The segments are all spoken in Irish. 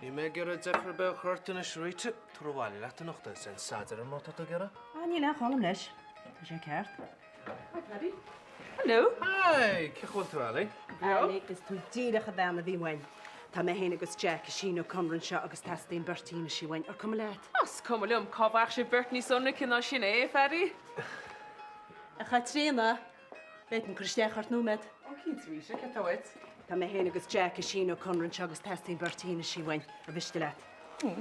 Níl mé ag iarraidh deifir ar bith a chur ort anois, Rita. Tabhair abhaile leat anocht é is déan staidéar air má tá tú ag iarraidh. Ah, níl aon chall agam leis. Tá sé ceart. Hi, Paddy. Hello. Hi! Cén chaoi a bhfuil tú, Ali? Ali, is tú díreach an bhean a bhí uainn. Tá mé féin agus Jack ag síniú conradh anseo agus teastaíonn beirt fhianaise uainn. Ar cuma leat? Is cuma liom. Cá bhfaigheadh sibh beirt níos ionraice ná sin, eh, a Phaddy? A Chaitríona, bhféadfainn cur isteach ort nóiméad? Ó, cinnte, Rita, céard tá uait? Tá mé féin agus Jack ag síniú conradh anseo agus teastaíonn beirt fhianaise uainn. Ar mhiste leat? Ó,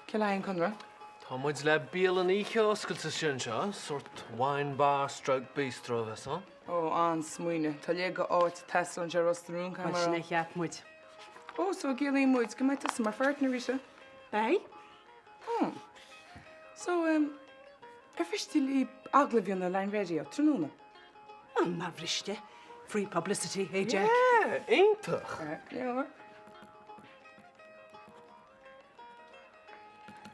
cé le haghaidh an conradh? Tá muid le bialann oíche a oscailt istigh anseo, sórt wine bar stroke bistro a bheas ann. Ó, an-smaoineamh. Tá a leithéid d'áit ag teastáil anseo i Ros na Rún, Bhuel, sin é a cheap muid. Ó, so an gciallaíonn muid go mbeidh tusa mar pháirtnéir, Rita? Beidh. Ó. So, em, ar mhiste libh agallamh a dhéanamh le an raidió tráthnóna? Ó, nár mhiste. Free publicity, eh, Jack? Yeah, iontach! Go leor.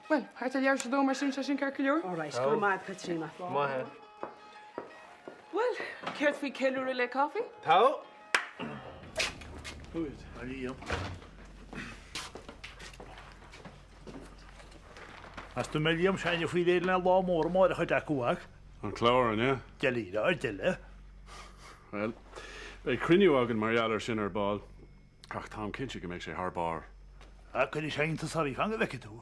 Bhuel, thart ar leathuair tar éis a dó mar sin, sé sin ceart go leor? All right, go raibh maith agat, Caitríona. Maith. Bhuel, céard faoi ceiliúradh le coffee? Tá. Good, a Liam. As tú mé Liam Seánie faoi réir le lá mór amáireach a Jack uaidh. An clár, an ea? Deilíre ar deile. Bhuel, beidh cruinniú againn mar gheall air sin ar ball, ach táim cinnte go mbeidh sé thar barr. Ah, cuirfidh sé iontas oraibh fan go bhfeicfidh tú.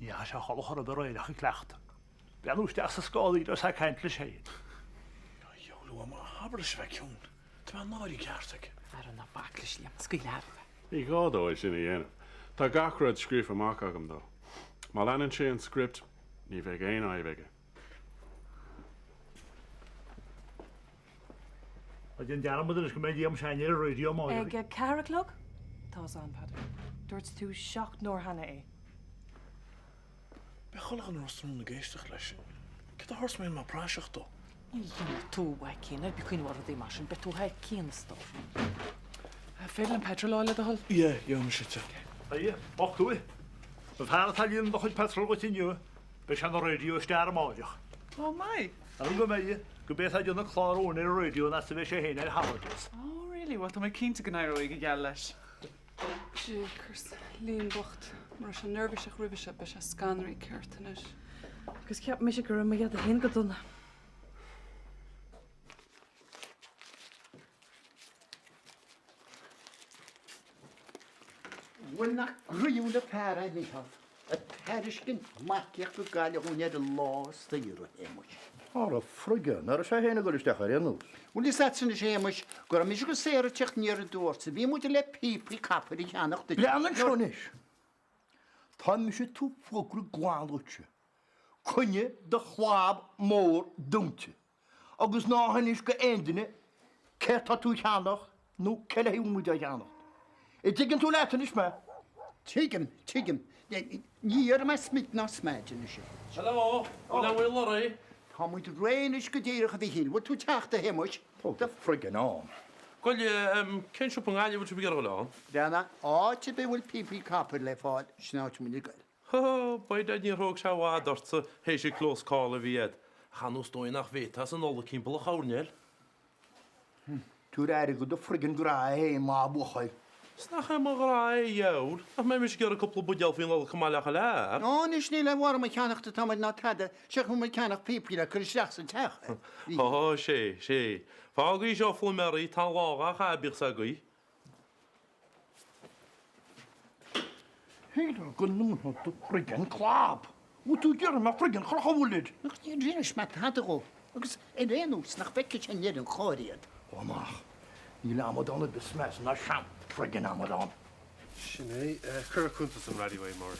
Ní dheachaigh sé a chodladh chor ar bith aréir ach ag cleachtadh. Breathnú isteach sa scáthán agus é ag caint leis féin. A dhiabhail uaim, abair leis a bheith ciúin. Tá mé á náiriú ceart aige. Ara ná bac leis Liam, scaoil thart é. Ní gá dó é sin a dhéanamh. Tá gach rud scríofa amach agam dó. Má leanann sé an script, ní bheidh aon fhadhb aige. Ná déan dearmad anois go mbeidh Liam Seánie ar an raidió amárach. Ag a ceathair a chlog? Tá's a'm, Peadar. Dúirt tú seacht n-uair cheana é. Beidh chuile dhuine i Ros na Rún ag éisteacht leis. Céard a thabharfas mé mar praiseach dó? Ní dhéanfaidh tú, a Mhaidhcí. Ná bí ag cuimhneamh ar rudaí mar sin. Beidh tú thar cionn, a stór. An féidir liom petrol a fháil le do thoil? Yeah, gheobhaidh mise te. Aye, bocht tú. An fear atá ag líonadh do chuid petrol dhuit inniu, beidh sé ar an raidió isteach amáireach. Ó, maith. Ar go mbeidh, go bé atá ag déanamh clár uainn ar an raidió an fhad is a bheidh sé féin ar holidays. Oh, really? Bhuel, tá mé cinnte go n-éireoidh go geal leis. Jeekers, Liam bocht. Mura raibh sé neirbhíseach roimhe seo, beidh sé scanraithe ceart anois. Agus cheap mise go raibh mo dheaide féin go dona. Bhuel, nach croíúil an fear é Micheál, ag tairiscint marcaíocht go Gaillimh dhúinn ar an lá saor, a Shéamuis. Ara froige, ná raibh sé féin ag dul isteach ar aon nós. Bhfuil fhios a'dsa anois, a Shéamuis, go raibh mise agus Sarah ag teacht aniar aduaidh ortsa. Bhí muid le píopaí copair a cheannach duit. Breathnaigh anseo anois. Tá mise ag tabhairt fógra glan duitse. Coinnigh do chlab mór dúnta. Agus ná hinis go aon duine céard tá tú a cheannach nó cé le haghaidh a bhfuil muid á cheannach. An dtuigeann tú leat anois mé? Tuigim, tuigim. Ní dhéarfaidh mé smid ná smaid anois. Hello, bhfuil aon mhoill oraibh? Tá muid réidh anois go díreach, a Mhichíl. Bhfuil tú ag teacht, a Shéamuis? Tá do friggin ann. Bhuel, cén siopa i nGaillimh a bhfuil sibh ag iarraidh a dhul ann? Breathnaigh, áit ar bith a bhfuil píopaí copair le fáil, sin áit a bhfuil muid ag goil. Hó, by dad níor thóg sé i bhfad ortsa théis an close call a bhí a'd. Ach ar nós dóigh nach bhféadfá sa Nollaig thimpeall an choirnéil. Tabhair aire do do friggin grá féin, a bhuachaill. 'S nach é mo ghrá é, a dheabhail. Nach mbeidh mise ag iarraidh cúpla buidéal faoi Nollaig chomh maith le chuile fhear? Ó, anois ní le arm a cheannacht atá muid ná tada, seachas muid ag ceannach píopaí le cur isteach sa teach. Ó, sé, sé. Fágaigí seo pluiméirí, tá an lá dhá chaitheamh bíodh 's agaibh. Shílfeá go ndúnfadh do friggin clab. Bhfuil tú ag iarraidh mé friggin chrochadh bhfuil id? Ach níor inis mé tada dhó, agus ar aon nós nach bhfeicfidh sé i ndeireadh an chairr iad. Ó amach. Níl amadán ar bith is measa ná sean friggin amadán. Sin é. Cuir ar cuntas an raidió é, Máire.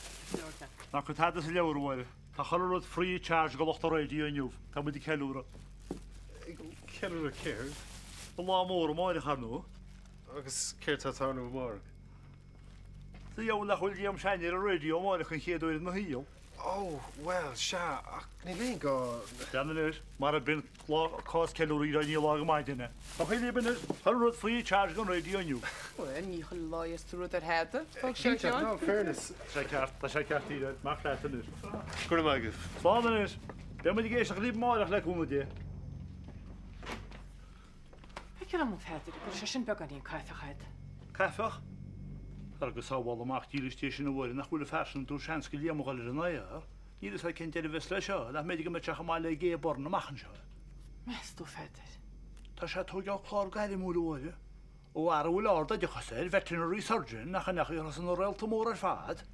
Ná cuir tada sa leabhar, a Mháire. Tá chuile rud free charge go lucht an raidió inniu. Tá muid ag ceiliúradh. Ag ceiliúradh céard? An lá mór amáireach, ar ndóigh. Agus céard tá ag tarlú amárach? Sa diabhal nach bhfuil Liam Seánie ar an raidió amáireach an chéad uair ina shaol. Ó, bhuel, sea, ach níl aon gá. Breathnaigh anois, mara b'in cás ceiliúraidh ní lá go maidin é. Tá chuile anois, chuile rud free charge don raidió inniu. Bhuel, ní chuile lá a dhéanfas tú rud ar thada, fág seo Cinnte, no, fairness. Tá sé ceart, tá sé ceart, Íde, amach leat anois. Go raibh maith agaibh. Slán anois. Beidh muid ag éisteacht libh amáireach le cúnamh Dé. Feictear dom, a Pheadair, go bhfuil sé sin beagáinín caifeach a'd. Caifeach? Tar go sábhála amach dílis é sin a Mháire nach bhfuil an fear sin ag tabhairt seans go Liam a dhul ar an aer. Níl fhios a'd cén deireadh a bheas leis seo, nach mb'fhéidir go mbeadh sé chomh maith le Gay Byrne amach anseo. Meas tú, Pheadair? Tá sé ag tóigeáil clár gairmiúil, a Mháire. Ó fhear a bhfuil ard-oideachas air, veterinary surgeon, ach a ndeachaigh thusa na réalta móra ar fad.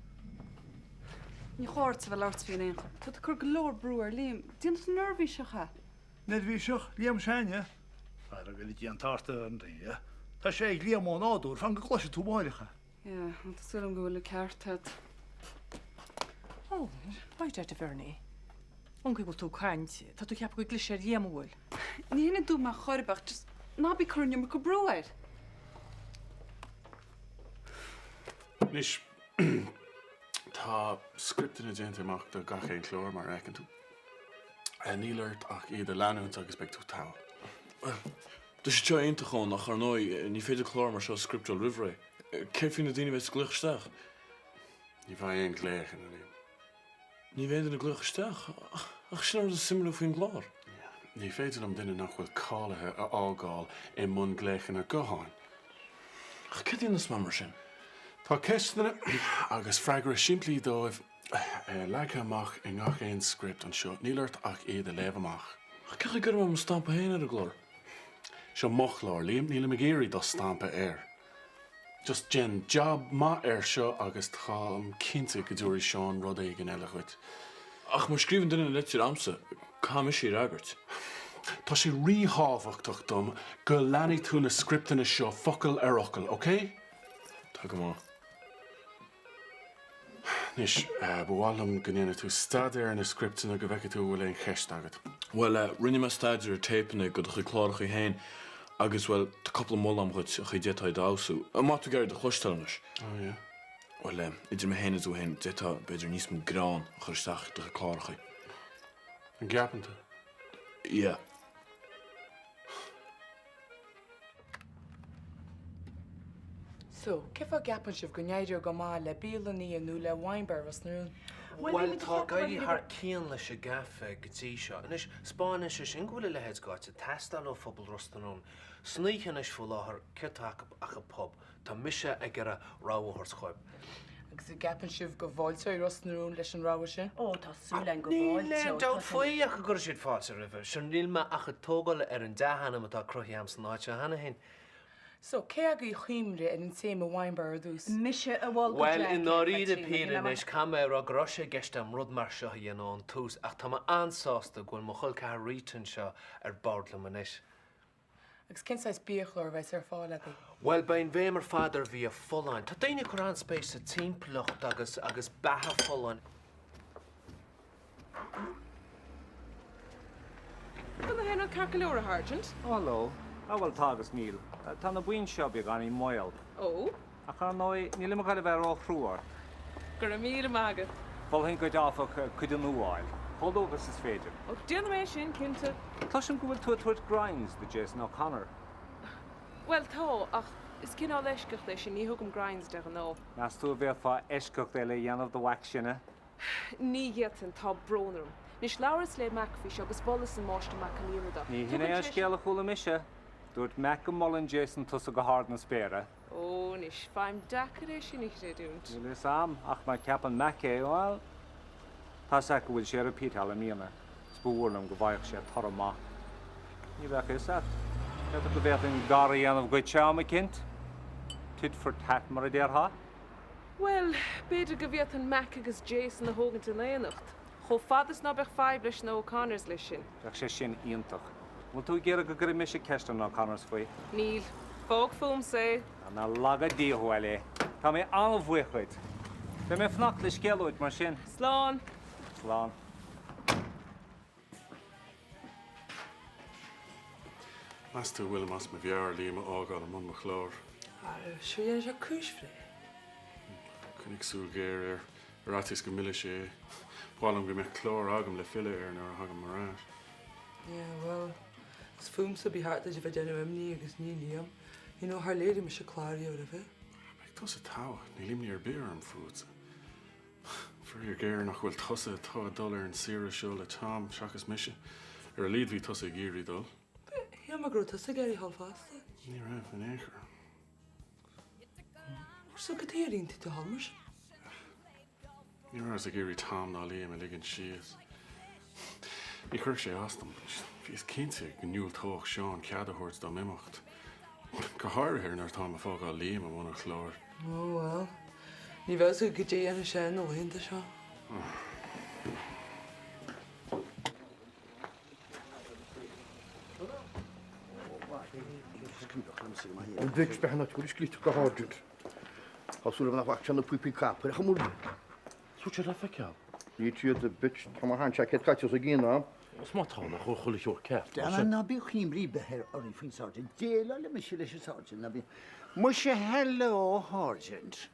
Ní chóir duit a bheith ag labhairt faoi in aon chor. Tá tú ag cur go leor brú ar Liam. Déanfaidh tú neirbhíseach é. Neirbhíseach? Liam s'againne? Fear a bhfuil déanta ort ar ndóigh. Tá sé ag Liam ó nádúr, fan go gcloisfidh tú amáireach é. Yeah, tá súil agam go bhfuil an ceart agat. Ó, right a Bhernie. Ón gcaoi bhfuil tú ag caint, tá tú ag ceapadh go gclisfidh ar Liam, an bhfuil? Ní hin a dúirt mé chor ar bith, just ná bí ag cur an iomarca brú air. Anois, tá scripteanna déanta amach do gach aon chlár, mar a fheiceann tú. Níl ort ach iad a leanúint agus beidh tú togha. Tá sé seo iontach Eoin, ach ar ndóigh, ní féidir clár mar seo a scripteáil roimh ré. Céard faoi na daoine a bheas ag glaoch isteach? Ní bheidh aon ghlaochanna, Liam. Ní bheidh aon duine ag glaoch isteach, ach sin an rud is suimiúla faoin gclár. Ní féidir liom duine nach bhfuil cáilithe a fhágáil i mbun glaochanna gutháin. Ach céard a dhéanfas mé mar sin? Tá ceisteanna agus freagra simplí dóibh leagtha amach i ngach aon script anseo, níl ort ach iad a léamh amach. Ach cén chaoi a gcuirfidh mé mo stampa féin ar an gclár? Seo mo chlár, Liam, nílim ag iarraidh do stampa air. Just déan jab maith air seo agus táim cinnte go dtabharfaidh Seán rud éigin eile dhuit. Ach má scríobhann duine litir a'msa, caithfidh mise í a fhreagairt. Tá sé ríthábhachtach dom go leanfaidh tú na scripteanna seo focal ar fhocal, ok? Tá go maith. Anois, ba mhaith liom go ndéanfaidh tú staidéar ar na scripteanna go bhfeicfidh tú an bhfuil aon cheist agat. Bhuel, rinne mé staidéar ar téipeanna de do chuid cláracha féin agus, bhuel, tá cúpla moladh agam dhuit, an chaoi d'fhéadfá iad a fheabhsú. Má tá tú ag iarraidh iad a chloisteáil anois. Oh yeah. Bhuel, idir mé féin agus tú féin, d'fhéadfá, b'fhéidir, níos mó greann a chur isteach i do chuid cláracha. An gceapann tú? Yeah. So, cén fáth a gceapann sibh go n-éireodh go maith le bialanna nó le Wine Bar Ros na Rún? Bhuel, tá ag éirí thar cionn leis an gcaife go dtí seo. Anois, 'spáineann sé sin go bhfuil a leithéid d'áit ag teastáil ó phobal Ros na Rún. San oíche anois faoi láthair, céard tá acu ach an pub. Tá mise ag iarraidh rogha a thabhairt dhóibh. Agus an gceapann sibh go bhfáilteoidh Ros na Rún leis an rogha sin? Ó, tá súil againn go bhfáilteoidh. Níl aon dabht faoi ach go gcuirfidh siad fáilte roimhe. Sure, níl mé ach ag tógáil ar an dea-ainm atá cruthaithe agam san áit seo cheana féin. So, cé agaibh a chuimhnigh ar an téama Wine Bar ar dtús? Mise a mhol do Bhuel, Jack i é, ndáiríre Caitríona, píre níl anois, caithfidh mé a rá go raibh sé i gceist agam rud mar seo a dhéanamh ón tús, ach tá mé an-sásta go bhfuil mo chol ceathar Rita anseo ar bord liom anois. Agus cén saghas biachlár a bheas ar fáil agaibh? Bhuel, beidh an bhéim ar fad ar bhia folláin. Tá daoine ag cur an-spéis sa timpeallacht agus agus beatha folláin. Bhfuil gach aon rud ceart go leor, a Sháirsint? Ó, hello. Ah, bhuel, tá agus níl. Tá na boinn seo beagáinín maol. Ó? Ach ar ndóigh, nílim ag goil a bheith ró-chrua ort. Go raibh míle maith agat. Mholfainn duit, áfach, cuid a nuáil. Chomh luath agus is féidir. Ó, déanfaidh mé é sin, cinnte. Cloisim go bhfuil tú ag tabhairt grinds do Jason O'Connor. Bhuel, tá, ach is cineál eisceacht é sin, ní thugaim grinds de ghnáth. Meas tú an bhféadfá eisceacht eile a dhéanamh do mhac Shine? Ní fhéadfainn, tá brón orm. Anois, labhras le Mac faoi seo agus mholas an Máistir Mac Con Iomaire dó. Ní hin é an scéal a chuala mise. Dúirt Mac go molann Jason tusa go hard na spéire. Ó, anois, faighim deacair é sin a chreidiúint. Níl fhios a'm, ach má ceapann Mac é, bhuel, tá's a't go bhfuil sé ar repeat i mbliana, is ba mhór liom go bhfaigheadh sé toradh maith. Ní bheadh fhios a't. D'fhéadfadh go bhféadfainn gar a dhéanamh dhuitse am eicínt. Tit for tat, mar a déarfá. Bhuel, b'fhéidir go bhféadfainn Mac agus Jason a thógaint in éineacht, chomh fada is ná beadh fadhb leis na O'Connors leis sin. Bheadh sé sin iontach. An bhfuil tú ag iarraidh go gcuirfidh mise ceist ar na O'Connors faoi? Níl. Fág fúmsa é. Nár laga Dia thú, a Ellie. Tá mé an-bhuíoch dhuit. Beidh mé ag fanacht le scéal uait mar sin. Slán. Slán. Meas tú an bhfuilim as mo mheabhair Liam a fhágáil i mbun mo chláir? Ara, sure dhéanfaidh sé cúis bhréige. Coinnigh súil ghéar air, ar fhaitíos go millfidh sé é. Ba mhaith liom go mbeadh clár agam le filleadh air nuair a thagaim ar ais. Yeah, bhuel, is fúmsa ba cheart duit a bheith ag déanamh imní agus ní Liam. You know, char léirigh mise clár riamh roimhe. Beidh tusa togha, níl imní ar bith orm fútsa. Faraor géar nach bhfuil tusa atá ag dul ar an saoire seo le Tom seachas mise. Ar a laghad bhí tusa ag iarraidh dul. Shíl mé go raibh tusa ag iarraidh dhul fosta. Ní raibh in aon chor. So cad chuige ar aontaigh tú a dhul mar sin? Ní rabhas ag iarraidh Tom ná Liam a ligean síos. Ní chuirfeadh sé as dom. Bhíos cinnte go ndiúltódh Seán cead a thabhairt dom imeacht. Go háirithe nuair atáim ag fágáil Liam i mbun an chláir. Ó bhuel, ní bheadh fhios agat goidé a dhéanfaidh sé na laethanta seo. An bheirt beatha na tuairisc go hard. Tá súil agam nach bhfaca sé na píopaí copair a chum Tá siad le feiceáil. Níl siad a bitch, tá mo hand jacket caite os a gcionn agam. Is má tá, nach bhfuil chuile shórt ceart. Dara, ná bíodh imní ar bith oraibh faoin Sergeant. Déileálfaidh mise leis an Sergeant, ná bí. Muise hello, Sergeant.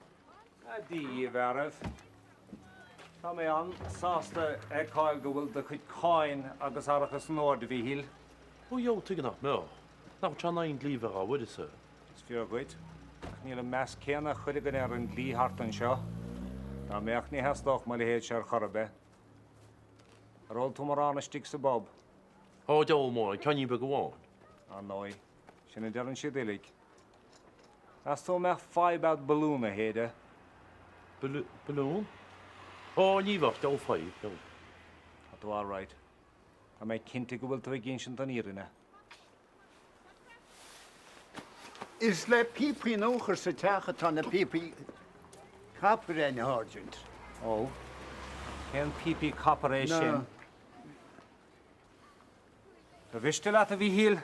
A Dia dhaoibh, a fhearaibh. Tá mé an-sásta a fheiceáil go bhfuil do chuid cáin agus árachas in ord, a Mhíchíl. Ó dheabhal tuige nach mbeadh? Nach bhfuil sé in aghaidh an dlí a bheith á uireasa? Is fíor dhuit, ach níl an meas céanna ag chuile dhuine ar an dlí thart anseo. Dá mbeadh, ní theastódh mo leithéidse ar chor ar bith. Ar ól tú mórán istigh sa bpub? Ó, deabhal mórán, ceainnín beag amháin. Ar ndóigh, sin a deireann siad uilig. Meas tú an mbeadh fadhb a'd balún a shéideadh? Balún? Ó, ní bheadh, deabhal fadhb, deabhal. Tá tú alright. Tá mé cinnte go bhfuil tú ag insint an fhírinne. Is le píopaí nua a chur sa teach atá na píopaí copair a'inn, a Sháirsint. Ó, cén píopaí copair é sin? Ba mhiste leat, a Mhíchíl?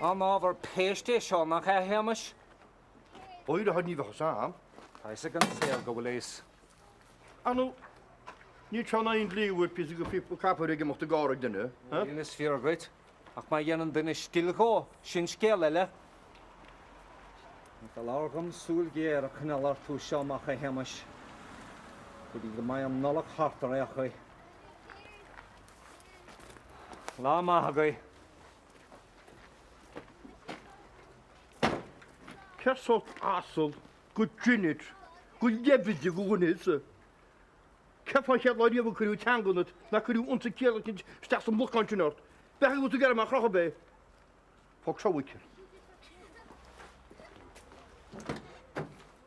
An-ábhar péiste é seo, nach ea, a Shéamais? Áirithe ní bheadh fhios a'am. Tá fhios ag an saol go bhfuil fhios. Ar ndóigh, níl sé in aghaidh an dlí a bhfuil píosa de phíopa copair ag imeacht i gcarr ag duine, eh? Níl, is fíor dhuit. Ach má dhéanann duine stil dhó, sin scéal eile. Ní foláir dhom súil ghéar a choinneáil ort as seo amach, a Shéamais, go dtí go mbeidh an Nollaig thart ar aon chaoi. Lá maith agaibh. Cén sórt asal go drinid go leibide go dhuine thusa? Cén fáth an chéad lá riamh a cuireadh teanga ionat nár cuireadh unsa ciall eicínt isteach sa mblocán sin ort? B'fhearr go bhfuil tú ag iarraidh mé a chrochadh b'é? Fág seo uait.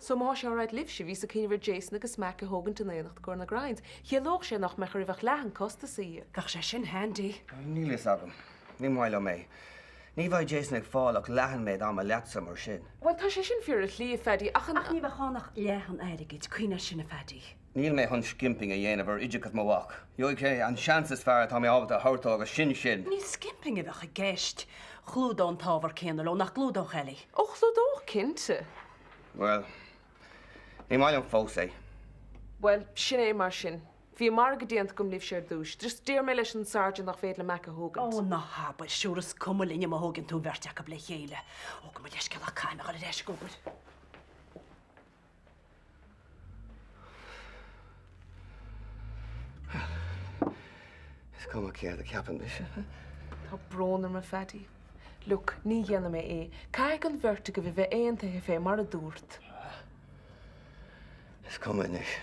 So má sé alright libhse, bhíos ag cuimhneamh ar Jason agus Mac a thógaint in éineacht i gcomhair na grinds. Chiallódh sé nach mbeadh oraibh ach leath an costas a íoc. Bheadh sé sin handy. Níl fhios agam. Ní maith liom é. Ní bheidh Jason ag fáil ach leath an méid ama leatsa mar sin. Bhuel, tá sé sin fíor ar shlí, a Phaddy, ach an. Ach ní bheadh ann ach leath an airgid, cuimhnigh air sin, a Phaddy. Níl mé chun skimping a dhéanamh ar oideachas mo mhac. Gheobhaidh sé an seans is fearr atá mé ábalta a thabhairt dó agus sin sin. Ní skimping a bheadh i gceist. Chlúdódh an t-ábhar céanna leo, nach gclúdódh, Ellie? Ó, chlúdódh, cinnte. Bhuel, ní maith liom fós é. Bhuel, sin é mar sin. Bhí an margadh déanta agam libhse ar dtúis. Just deir mé leis an Sergeant nach féidir le Mac a thógaint. Ó, ná habair, sure is cuma linne má thógann tú an bheirt acu le chéile. Ó, gabh mo leithscéal ach caithfidh mé a dhul ar ais ag obair. Is cuma céard a cheapann mise. Tá brón orm, a Phaddy. Look, ní dhéanfaidh mé é. Caithfidh an bheirt agaibh a bheith aontaithe fé mar a dúrt. Is cuma anois.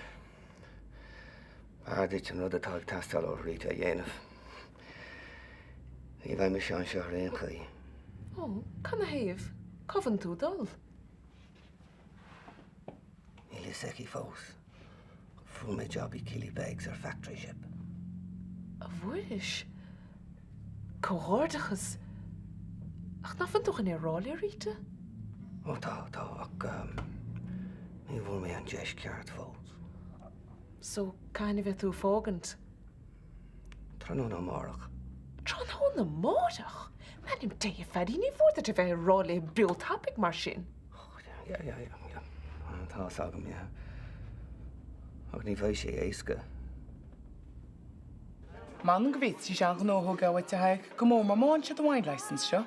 B'fhearr duit an rud atá ag teastáil ó Rita a dhéanamh. Ní bheidh mise anseo ar aon chaoi. Ó, cad 'na thaobh? Cá bhfuil tú ag dul? Níl fhios aici fós, ach fuair mé job i Killybegs ar factory ship. A Mhuiris! Comhghairdeachas! Ach nach bhfuil tú chun é a rá le Rita? Ó tá, tá, ach ní bhfuair mé an deis ceart fós. So, cathain a bheidh tú ag fágaint? Tráthnóna amárach. Tráthnóna amárach? M'anam Dé, a Phaddy, ní mhór duit a bheith ag rá léi beo tapaidh mar sin. Yeah, yeah, yeah, yeah. Tá fhios agam, yeah. Ach ní bheidh sé éasca. M'anam go bhféadfaidís an-ghnó a thógáil uait, a Thaidhg, go mór mór má fhaigheann siad an wine licence seo.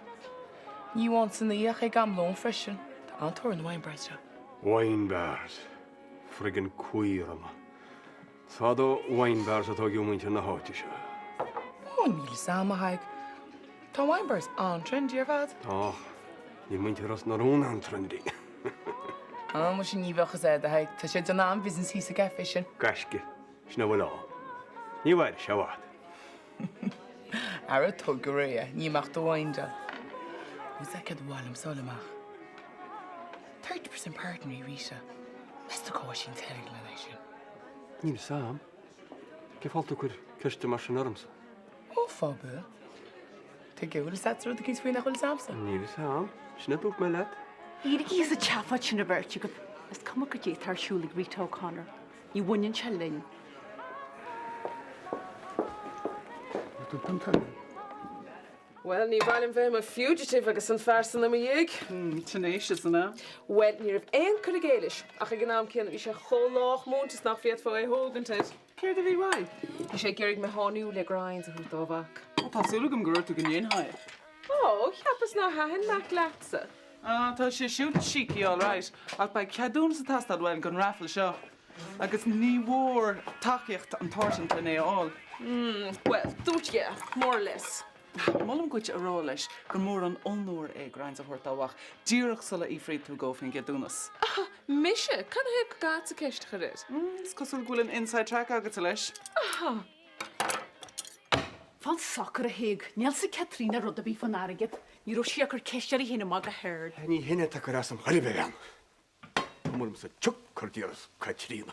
Ní amháin san oíche ach ag am lóin freisin. Tá an-tóir ar na wine bars seo. Wine bars. Friggin queer-anna. Is fada ó wine bars a tóigeadh muintir na háite seo. Ó, níl fhios a'm, a Thaidhg. Tá wine bars an-trendy ar fad. Tá. Níl muintir Ros na Rún an-trendy. Á, muise ní bheadh fhios a'd, a Thaidhg. Tá siad ag déanamh an-business thíos sa gcaife sin. Gaisce. Sin a bhfuil ann. Ní mhairfidh sé i bhfad. Ara tóg go réidh é, ní amach do mhaindeal. Bhfuil fhios agat céard ba mhaith liom a fháil amach? 30% partner í Rita. Meas tú cá bhfuair sí an t-airgead lena aghaidh sin? Níl fhios a'm. Cén fáth a bhfuil tú ag cur ceiste mar sin ormsa? Ó, fáth ar bith. Tuige, bhfuil fhios agat rud eicínt faoi nach bhfuil fhios a'msa? Níl fhios a'm. Sin a dúirt mé leat. Éirígí as an tseafóid sin an bheirt agaibh. Is cuma goidé atá ar siúl ag Rita O'Connor. Ní bhaineann sé linn. Bhuel, ní mhaith liom bheith i mo fugitive agus an fear san i mo dhiaidh. Tenacious, an ea? Bhuel, ní raibh aon cur i gcéill leis, ach ag an am céanna bhí sé chomh lách múinte is nach bhféadfá é a thógaint air. Céard a bhí uaidh? Bhí sé ag iarraidh mé a sháinniú le grinds a thabhairt dá mhac. Ó, tá súil agam gur dhúirt tú go ndéanfá é. Ó, cheapas nár thaitin Mac leatsa. Ah, tá sé siúd cheeky all right, ach beidh ceadúnas ag teastáil uainn don raffle seo. Agus ní mhór tacaíocht an tSáirsint len é a fháil. Mm, bhuel, dúirt yeah, more or less. Molaim duit a rá leis gur mór an onóir é grinds a thabhairt dá mhac díreach sula fhiafraíonn tú dhó faoin gceadúnas. Ah, mise? Cad 'na thaobh go gcaithfeadsa ceist a chur air? Mm, is cosúil go bhfuil an inside track agatsa leis. Ah! Fan socair, a Thaidhg, níl fhios ag Caitríona rud ar bith fán airgead. Ní raibh sí ag cur ceist uirthi féin amach go hard. Ní hin atá ag cur as dom chor ar bith, a bhean. Tá ormsa tsioc cur d'iarras Caitríona.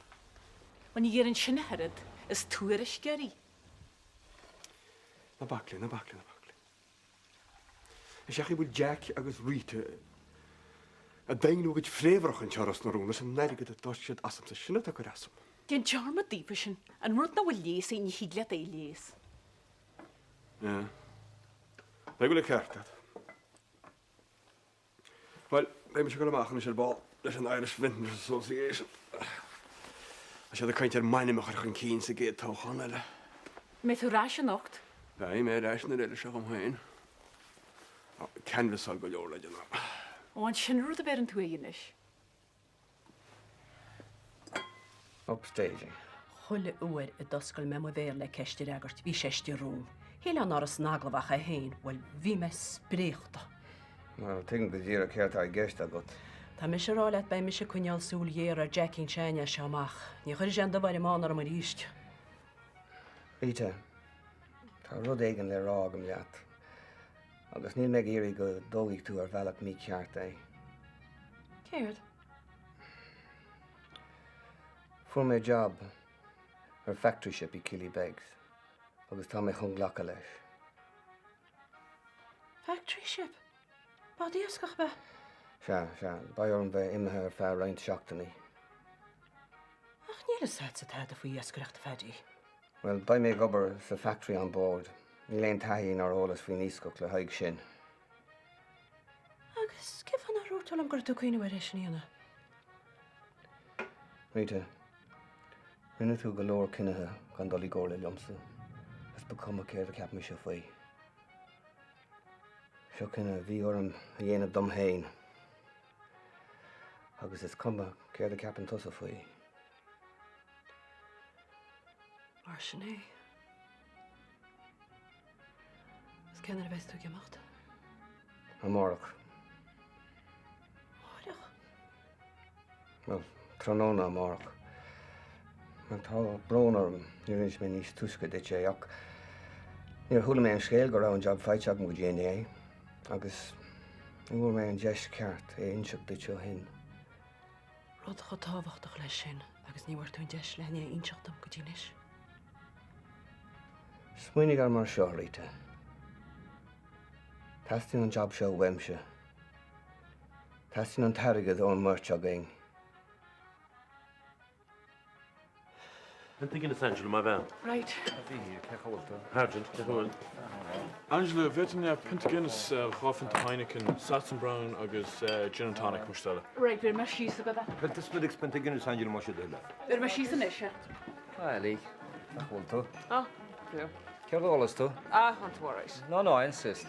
Bhuel, ní dhéarfainn sin ach oiread, is tuairisceoir í. Ná bac léi, ná bac léi, ná bac léi. Is é an chaoi a bhfuil Jack agus Rita ag daingniú a gcuid fréamhacha anseo i Ros na Rún leis an airgead a d'fháisc siad asamsa, sin atá ag cur as dom. Déan dearmad daofa sin. An rud nach bhfuil leigheas air, ní thig leat é a leigheas. Yeah. Go bhfuil an ceart agat. Bhuel, beidh mise ag dul amach anois ar ball leis an Irish Vintners Association. Tá siad ag caint ar m'ainm a chur chun cinn sa gcéad toghchán eile. An mbeidh tú ar ais anocht? Beidh mé ar ais nuair a fheilfidh sé dhom féin. Tá canbhasáil go leor le déanamh. Ó, an sin an rud a bheireann tú air anois? Upstaging. Chuile uair a d'oscail mé mo bhéal le ceist a fhreagairt, bhí sé istigh romham. Shílfeá ná raibh san agallamh ach é féin. Bhuel, bhí mé spréachta. Bhuel, tuigim go díreach céard tá i gceist agat. Tá mise a rá leat, beidh mise ag coinneáil súil ghéar ar Jackie Sheáin as seo amach. Ní chuirfidh sé an dubh ar an mbán orm arís. Rita, tá rud éigin le rá agam leat. Agus níl mé ag iarraidh go dtógfaidh tú ar bhealach mícheart é. Céard? Fuair mé job ar factory ship i Killybegs agus tá mé chun glacadh leis. Factory ship? Bád iascaigh ab ea? Sea, sea. Beidh orm bheith imithe ar feadh roinnt seachtainí. Ach níl fhios a'dsa tada faoi iascaireacht, a Phaddy. Bhuel, beidh mé ag obair sa factory on board. Níl aon taithí ná eolas faoin iascach le haghaidh sin. Agus cén fáth nár dhúirt tú liom go raibh tú ag cuimhneamh ar é sin a dhéanamh? Rita, rinne tú go leor cinnithe gan dul i gcomhairle liomsa, is ba chuma céard a cheap mise faoi. Seo cinneadh a bhí orm a dhéanamh dom féin. Agus is cuma céard a cheapann tusa faoi. Mar sin é. Agus cén uair a bheas tú ag imeacht? Amárach. Amárach? Bhuel, tráthnóna amárach. Bhuel, tá brón orm, níor inis mé níos túisce duit é, ach níor chuala mé an scéal go raibh an jab faighte agam go dtí inné, agus ní bhfuair mé an deis ceart é a inseacht duit ó shin. Rud chomh tábhachtach leis sin agus ní bhfuair tú an deis le é a inseacht dom go dtí anois. Smaoinigh air mar seo, Rita. Teastaíonn an jab seo uaimse. Teastaíonn an t-airgead ón mbeirt againn. Pionta Guinness Angela, má bhean. Right. Sergeant, cé bhfuil? Angela, bhféadfainn pionta Guinness, 2 phionta Heineken, Satsum Brown agus gin and tonic, más toil. Right, bhéarfaidh mé síos agat é. Pionta Smithwick's, pionta Guinness Angela, más é do thoil é. Bhéarfaidh mé síos anois é. Hi, Ellie. Nach bhfuil tú? Ah, breá. Céard a ólas tú? Ah, tá tú alright. No, no, I insist.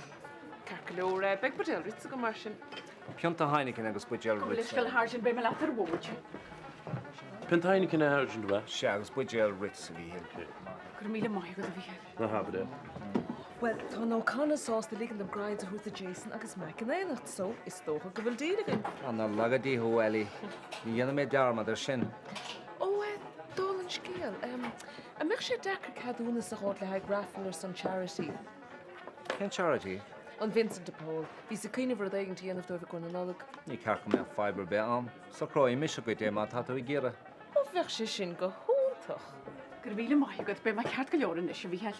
Ceart go leor, eh, beidh buidéal Ritz agam mar sin. Pionta Heineken agus buidéal Gabh mo Ritz. leithscéal, a Sháirsint, beidh mé leat ar bhomaite. Pionta Heineken, a Sháirsint, ab ea? Sea, agus buidéal Ritz, a Mhíchíl. Go raibh míle maith agat, a Mhíchíl. Ná habair é. Bhuel, tá na O'Connors sásta ligean dom grinds a thabhairt do Jason agus Mac in éineacht, so is dócha go bhfuil deal againn. Ah, ná laga Dia thú, Ellie. Ní dhéanfaidh mé dearmad air sin. Ó, eh, dála an scéil, em, an mbeadh. Bheadh sé deacair ceadúnas a dh'fháilt le haghaidh raffle ar son charity. Cén charity? An Vincent de Paul. Bhíos ag cuimhneamh rud éigin a dhéanamh dóibh i gcomhair na Nollag. Ní ceart go mbeadh fadhb ar bith ann. Socróidh mise dhuit é má tá tú ag iarraidh. Ó bheadh sé sin go hiontach. Go raibh míle maith agat, beidh mé ceart go leor anois, a Mhícheáil.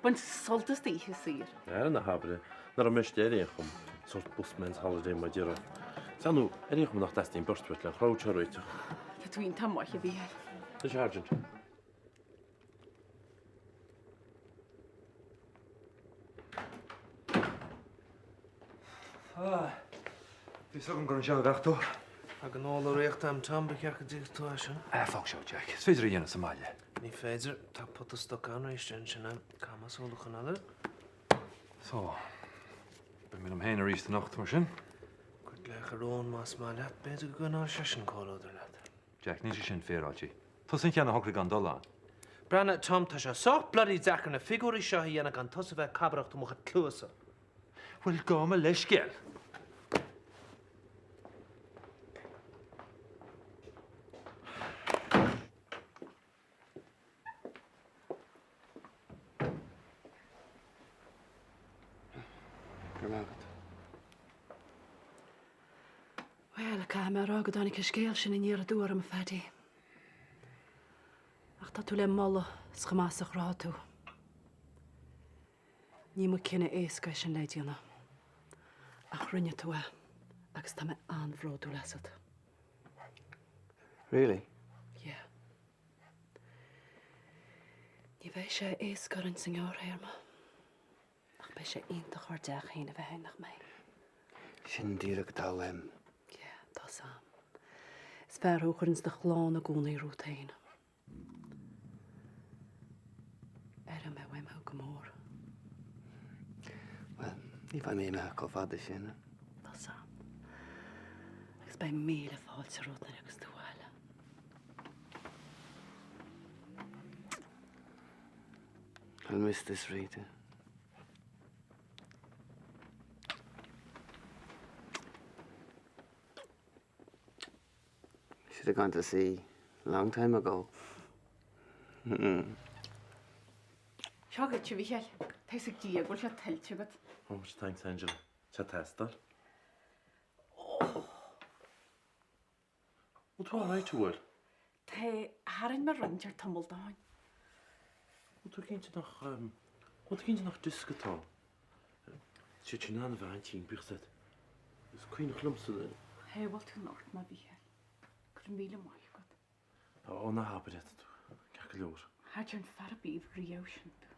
Bain sult as d'oíche saor. Á, ná habair é. Ná raibh mé istigh ar aon chuma. Sórt busman's holiday mar a déarfá. Sea nó, ar aon chuma nach dteastaíonn beirt uait le an chrowd seo a réiteach. Tá tú iontach maith, a Mhícheáil. A Sergeant. Ah, bhí 'fhios agam gur anseo a bheadh tú. Tá an ól ag rith a'm, Tom, ba cheart go dtuigfeadh tú é sin. Ah, fág seo, Jack. Is féidir é a dhéanamh sa mbaile. Ní féidir. Tá pota stoc an-réiste ansin a'm. Caithfidh mé súil a choinneáil air. So, beidh mé liom féin arís anocht, mar sin. Cuir glaoch ar Eoin más maith leat, b'fhéidir go gcoinneoidh seisean comhluadar leat. Jack, níl sé sin féaráilte. Tusa an ceann a shocraigh gan dul ann. Breathnaigh, Tom, tá sé sách bloody deacair na figiúirí seo a dhéanamh gan tusa bheith ag cabaireacht i mo chuid cluasa. Bhuel, gabh mo leithscéal! Go raibh maith agat. Bhuel, caithfidh mé a rá go dtáinig an scéal sin aniar aduaidh orm, a Phaddy. Ach tá tú le moladh as chomh maith is a chruthaigh tú. Ní mba cinneadh éasca é sin le déanamh. Ach rinne tú é agus tá mé an-bhródúil asat. Really? Yeah. Ní bheidh sé éasca orainn sa ngearrthéarma, ach beidh sé iontach ár dteach féin a bheith againn, nach mbeidh? Sin díreach atá uaim. Yeah, tá 's a'm. Is fear thú a chuireanns do chlann i gcónaí romhat féin. Aireoidh mé uaim thú go mór. Bhuel, ní bheidh mé imithe chomh fada sin. Tá 's a'm. Agus beidh míle fáilte romhat nuair a thiocfas tú abhaile. I'll miss this, Rita. Should have gone to sea a long time ago. Seo dhuit, a Mhícheáil. Tá fhios ag Dia go bhfuil sé tuillte agat. Oh, thanks, Angela. Tá ag teastáil. Bhfuil tú alright, an bhfuil? Tá, tharraing mé roinnt ar tamall ó shin. Bhfuil tú cinnte nach, bhfuil tú cinnte nach disc atá ann? Tá siad sin an-mhaith, an timpeacht iad. Is cuimhneach liomsa. Shábháil tú an ort mé, a Mhícheáil. Go raibh míle maith agat. Ó, ná habair é, tá tú ceart go leor. Cha dtearn fear ar bith riamh sin domh.